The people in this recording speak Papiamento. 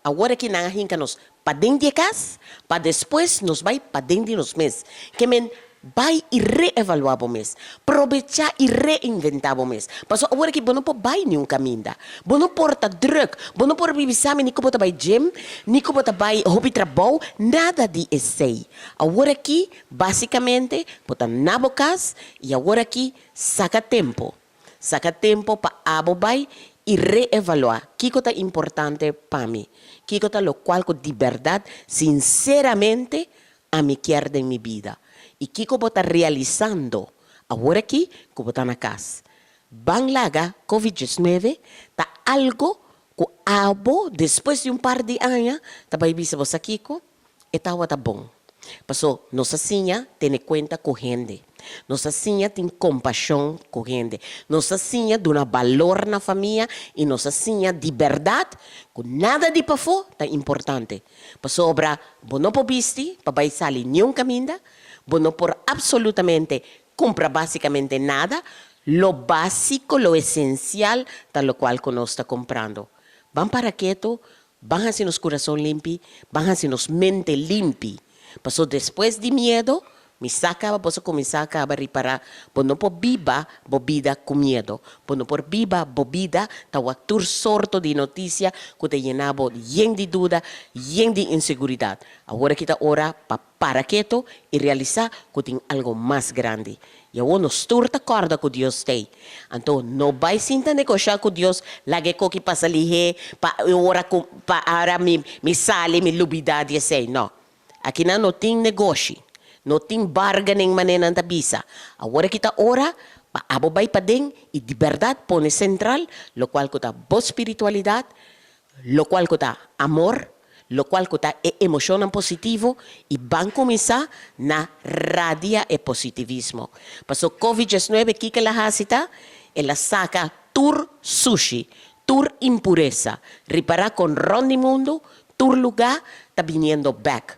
Awor aki nan a hinka nos paden di kas, pa despues nos bai paden di nos mes. Ke men bai i reevaluá bo mes. Probechá i reinventá bo mes. Paso awor aki bo no por bai niun kaminda. Bo no por ta drùk. Bo no por bibi sami ni ku bo ta bai gym, ni ku bo ta bai hopi trabou, nada di esei. Awor aki, básikamente, bo ta na bo kas i awor aki saka tempu. Saka tempu pa abo bai i reevaluá kiko ta importante pa mi, kiko ta lokual ku di bèrdat, sinseramente, ami kier den mi bida i kiko bo ta realisando awor aki ku bo ta na kas. Ban laga Covid 19 ta algu ku abo despues di un par di aña ta bai bisa bo sa kiko? E tabata bon. Paso nos a siña tene kuenta ku hende. Nos a siña tin kompashon ku hende. Nos a siña duna balor na famia i nos a siña di bèrdat ku nada di pafó ta importante. Pasobra bo no por bisti pa bai sali niun kaminda, bo no por apsolutamente kumpra básikamente nada, lo básiko, lo esensial ta lokual ku nos ta kumprando. Ban para ketu, ban hasi nos kurason limpi, ban hasi nos mente limpi. Paso despues di miedu, mi sa kaba boso kuminsá kaba ripará, bo no por biba bo bida ku miedu. Bo no por biba bo bida ta wak tur sorto di notisia ku ta yena bo yen di duda, yen di inseguridat. Awor aki ta ora pa para ketu i realisá ku tin algu mas grandi. I awor nos tur ta kòrda ku Dios t'ei. Anto no bai sinta negoshá ku Dios, laga e koki pasa lihé pa e ora ku pa ora mi mi sali mi lubidá di esei. No. Akinan no tin negoshi. No tin bargaining manera nan ta bisa. Awor aki ta ora pa abo bai paden i di bèrdat pone sentral lokual ku ta bo spiritualidat, lokual ku ta amor, lokual ku ta e emoshonnan positivo i ban kuminsá na radia e positivismo. Paso Covid 19 kiko el a hasi ta? El a saka tur sushi, tur impuresa. Ripará kon rònt di mundu tur lugá ta biniendo bèk.